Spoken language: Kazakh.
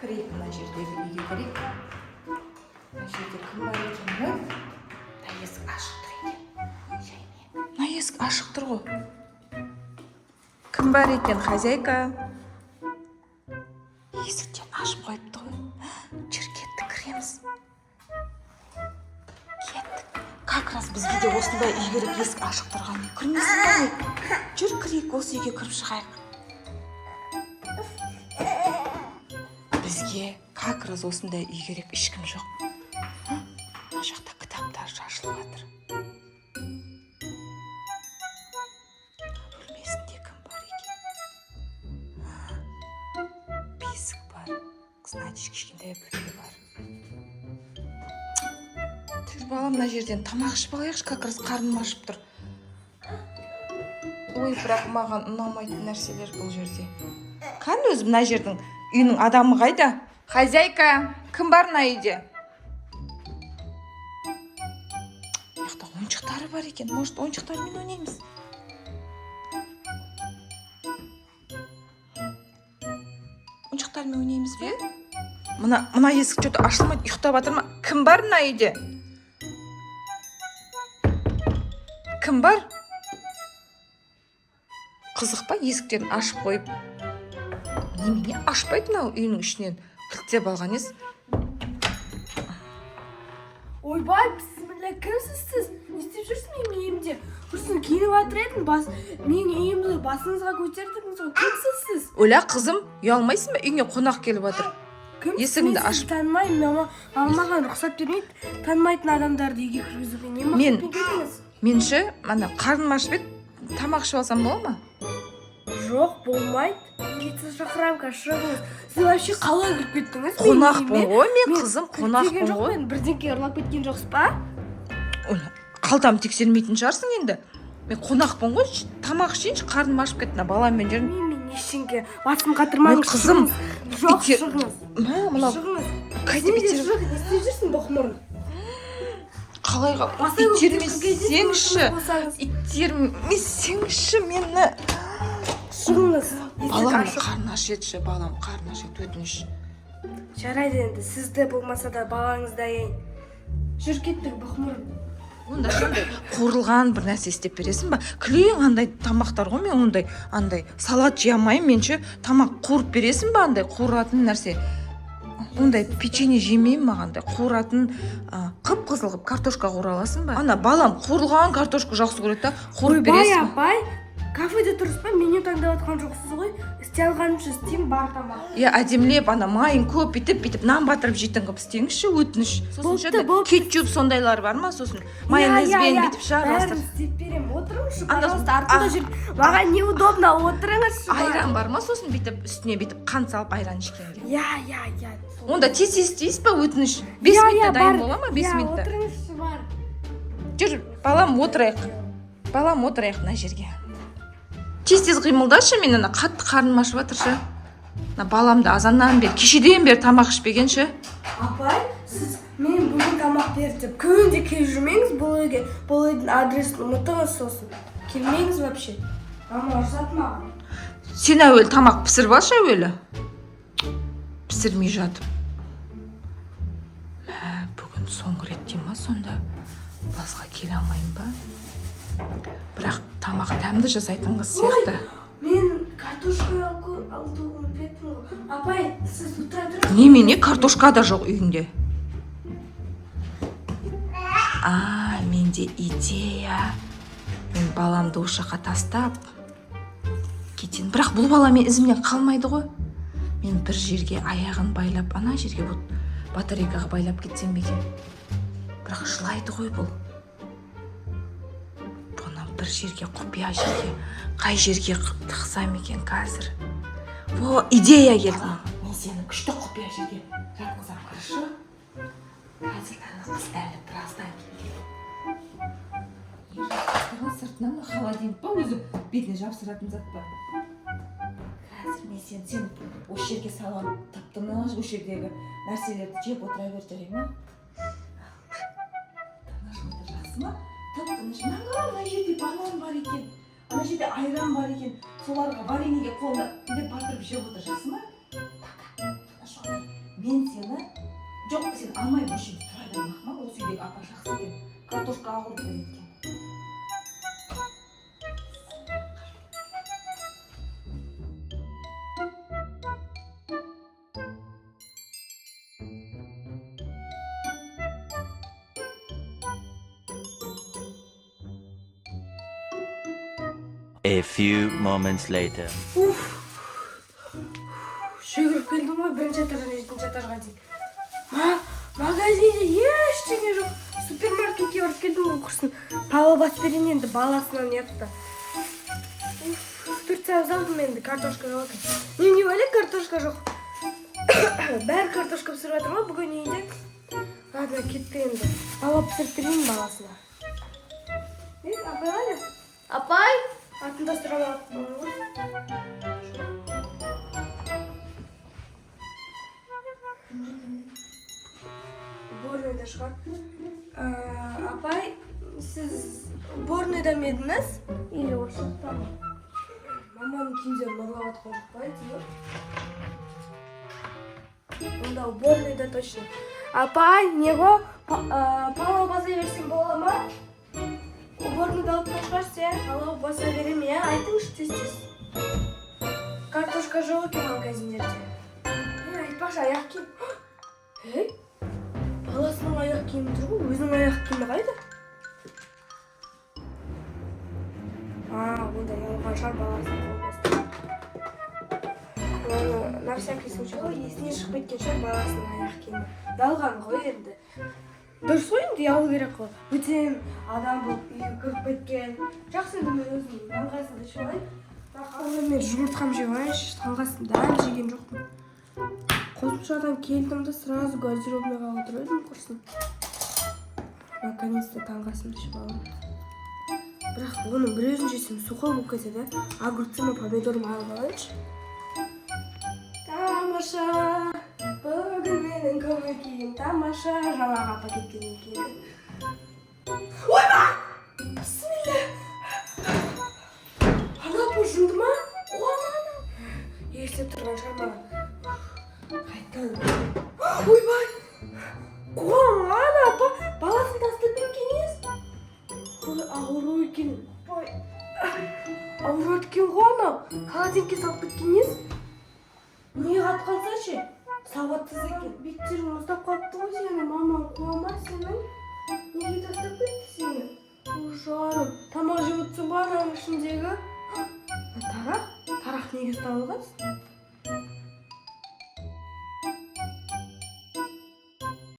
Кірейік, мына жердегі үйге кірейік. Мына жерде кім бар екен? Ой, мына есік ашық тұр екен. Мына есік ашық тұр ғой. Кім бар екен, хозяйка? Есіктен ашып қойыпты ғой. Жүр, кеттік, кіреміз. Кеттік. Как раз бізге де осындай үй керек, есік ашық тұрған. Кірмейсің ба, не? Жүр, кірейік, осы үйге кіріп шығайық. Бізге как раз осындай үй керек, ешкім жоқ. Мына жақта кітаптар шашылып жатыр. Бөлмесінде кім бар екен? Бесік бар, значит, кішкентай бөпе бар. Жүр, балам, мына жерден тамақ ішіп алайықшы, как раз қарным ашып тұр. Ой, бірақ маған ұнамайтын нәрселер бұл жерде. Қане өзі мына жердің үйінің адамы қайда? Хозяйка, кім бар мына үйде? Мына жақта ойыншықтары бар екен, может, ойыншықтармен ойнаймыз? Ойыншықтармен ойнаймыз бе? Мына есік че-то ашылмайды, ұйықтап жатыр ма? Кім бар мына үйде? Кім бар? Қызық па, есіктерін ашып қойып, немене ашпайды? Мынау үйінің ішінен кілттеп алған ес. Ойбай, бісміллә, кімсіз сіз? Не істеп жүрсіз менің үйімде? Құрсын, киініп жатыр едім, бас, менің үйімді басыңызға көтердіңіз ғой. Кімсіз сіз? Оля, қызым, ұялмайсың ба? Үйіңе қонақ келіп жатыр. Кімсіз? Есігіңді Мен сізді ашып. танымаймын, мама маған рұқсат бермейді танымайтын адамдарды үйге кіргізуге. Не мақсатпен келдіңіз? Мен ше, ана қарным ашып еді, тамақ ішіп алсам бола ма? Жоқ, болмайды. Милиция шақырамын қазір, шығыңыз. Сіз вообще қалай кіріп кеттіңіз менің Қонақпын үйіме? ғой мен, Мен қызым, кіріп қонақпын келген ғой. жоқпын, бірдеңке ұрлап кеткен жоқсыз ба? Оля, қалтамды тексермейтін шығарсың енді. Мен қонақпын ғой, тамақ ішейінші, қарным ашып кетті, мына баламмен жүрмін. Мен ештеңке басым қатырмаңыз. Мен қызым, Шығыңыз. Жоқ, шығыңыз. Мә, мынау Шығыңыз. қайтып Сен де итеріп шық, не істеп жүрсің, боқмұрын? Қалай, қалай Баса көктеп итермесеңші, болсаңыз. итермесеңші мені. Шығыңыз. Есік Балам ашық. қарны аш етші, балам қарны аш ет, өтініш. Жарайды енді, сізді болмаса да балаңызды аяйын. Жүр, кеттік, боқмұрын. Онда сондай қуырылған бір нәрсе істеп бересің ба? Кілең андай тамақтар ғой, мен ондай андай салат жей алмаймын. Мен ше, тамақ қуырып бересің ба, андай қуыратын нәрсе? Ондай печенье жемеймін, маған андай қуыратын, қып қызыл қылып картошка қуыра аласың ба? Ана балам қуырылған картошка жақсы көреді да, қуырып Ойбай, бересің ба? апай, кафеде тұрсыз ба? Меню таңдап жатқан жоқсыз ғой. Істей алғанымша істеймін, бар тамақ. Иә, әдемілеп, ана майын көп, бүйтіп бүйтіп нан батырып жейтін қылып істеңізші, өтініш. Сосын Болыпты, ше, андай болыпты. кетчуп сондайлар бар ма? Сосын майонезбен Иә, иә, бүйтіп ше араластырып. Бәрін істеп беремін. Отырыңызшы, Анда пожалуйста, артында а- жүріп. Маған неудобно, отырыңызшы. Айран бар ма? Сосын бүйтіп үстіне бүйтіп қант салып айран ішкенге. Иә, иә, иә. Онда тез тез істейсіз ба, өтініш? 5 Иә, минутта иә, дайын бар. бола ма, 5 Иә, минутта? отырыңызшы, бар. Жүр, балам, отырайық. Балам, отырайық мына жерге. Тез тез қимылдашы, мен ана қатты қарным ашып жатыр ше. Мына баламды азаннан бері, кешеден бері тамақ ішпеген ше. Апай, сіз мен бүгін тамақ берді деп күнде келіп жүрмеңіз бұл үйге. Бұл үйдің адресін ұмытыңыз сосын. Келмеңіз вообще. Мама ұрысады маған. Сен әуелі тамақ пісіріп алшы әуелі. Пісірмей жатып. Мә, бүгін соңғы рет дей ма сонда? Басқа келе алмаймын ба? Бірақ тамақ дәмді жасайтын қыз сияқты. Мен картошка алуды ұмытып кеттім ғой. Апай, сіз отыра тұрыңыз. Немене, картошка да жоқ үйіңде? А, менде идея. Мен баламды осы жаққа тастап кетейін. Бірақ бұл бала мен ізімнен қалмайды ғой. Мен бір жерге аяғын байлап, ана жерге вот батарейкаға байлап кетсем бе екен? Бірақ жылайды ғой бұл. Бұны бір жерге, құпия жерге, қай жерге тықсам екен қазір? О, идея келді маған. Мен сені күшті құпия жерге жатқызамын, хорошо? Қазір ана қыз әлі біраздан кейін келеді. Сыртынан ма, холодильник па өзі, бетіне жабыстыратын зат па? Қазір мен сені осы жерге саламын, тып тыныш осы жердегі нәрселерді жеп отыра бер, жарай ма? Тыныш отыр, жақсы ма? Тып тыныш. Мына қара, мына жерде банан бар екен, ана жерде айран бар екен, соларға вареньеге қолына деп батырып жеп отыр, жақсы ма? Пока тыныш отыр. Жоқ, сен алмай осы жерде тұра бер, Махмал. Осы үйдегі апа жақсы екен, картошка қуырып береді екен. A few moments later. Уф, жүгіріп келдім ғой бірінші этаждан жетінші этажға дейін. Магазинде ештеңе жоқ. Супермаркетке барып келдім ғой, құрсын. Палау басып берейін енді баласынан ұятты. Уф, төрт сәбіз алдым енді, картошка жоқ екен. Немене бәле, картошка жоқ? Бәрі картошка пісіріп жатыр ма бүгін үйде? Ладно, кетті енді. Палау пісіріп берейін баласына. Е, апай қайда? Апай! Атын да сұрамаппын ғой. Уборныйда шығар. Апай, сіз уборныйда ма едіңіз? Или осы жақта ма? Маманың киімдерін ұрлап жатқан жоқ па әйтеуір? Онда уборныйда точно. Апай, не ғой? Палау баса берсем бола ма? Уборныйда алып шығарсыз, иә? Палау баса беремін, иә? Айтыңызшы тез тез. Картошка жоқ екен магазиндерде. Е, айтпақшы, аяқ киім. Ей, баласының аяқ киімі тұр ғой, өзінің аяқ киімі қайда? А, онда ұялған шығар баласының қолына. Оны на всякий случай ғой, есіне шығып кеткен шығар баласының аяқ киімі. Ұялған ғой енді. Дұрыс қой енді, ұялу керек қой. Бөтен адам болып үйге кіріп кеткен. Жақсы, енді мен өзім таңғы асымды ішіп алайын. Бірақ алдымен мен жұмыртқамды жеп алайыншы, таңғы асымды әлі жеген жоқпын. Қосымшадан келдім де сразу гардеробныйға отырып едім, құрсын. Наконец-то таңғы асымды ішіп аламын. Бірақ оның бір өзін жесем, сухой болып кетеді. Огурцы ма, помидор ма алып алайыншы. Тамаша, бүгін менің көңіл күйім тамаша, жаңағы апа кеткеннен кейін. Ойбай! Бісміллә! Ана апа жынды ма? Қуана. Елестеп тұрған шығар маған. Қайтадан. Ойбай! Қуама, ана апа баласын тастап кеткен ес. Ой, ауру екен. Ой, ауру екен ғой анау. Холодильникке салып кеткен ес. Не қатып қалса ше? Сауатсыз екен. Беттерің мұздап қалыпты ғой сені. Мамаң қуа ма сенің? Неге тастап кетті сені? Ой, жаным. Тамақ жеп отырсың ғой ананың ішіндегі. Тарақ? Тарақ неге ұстап алғансың?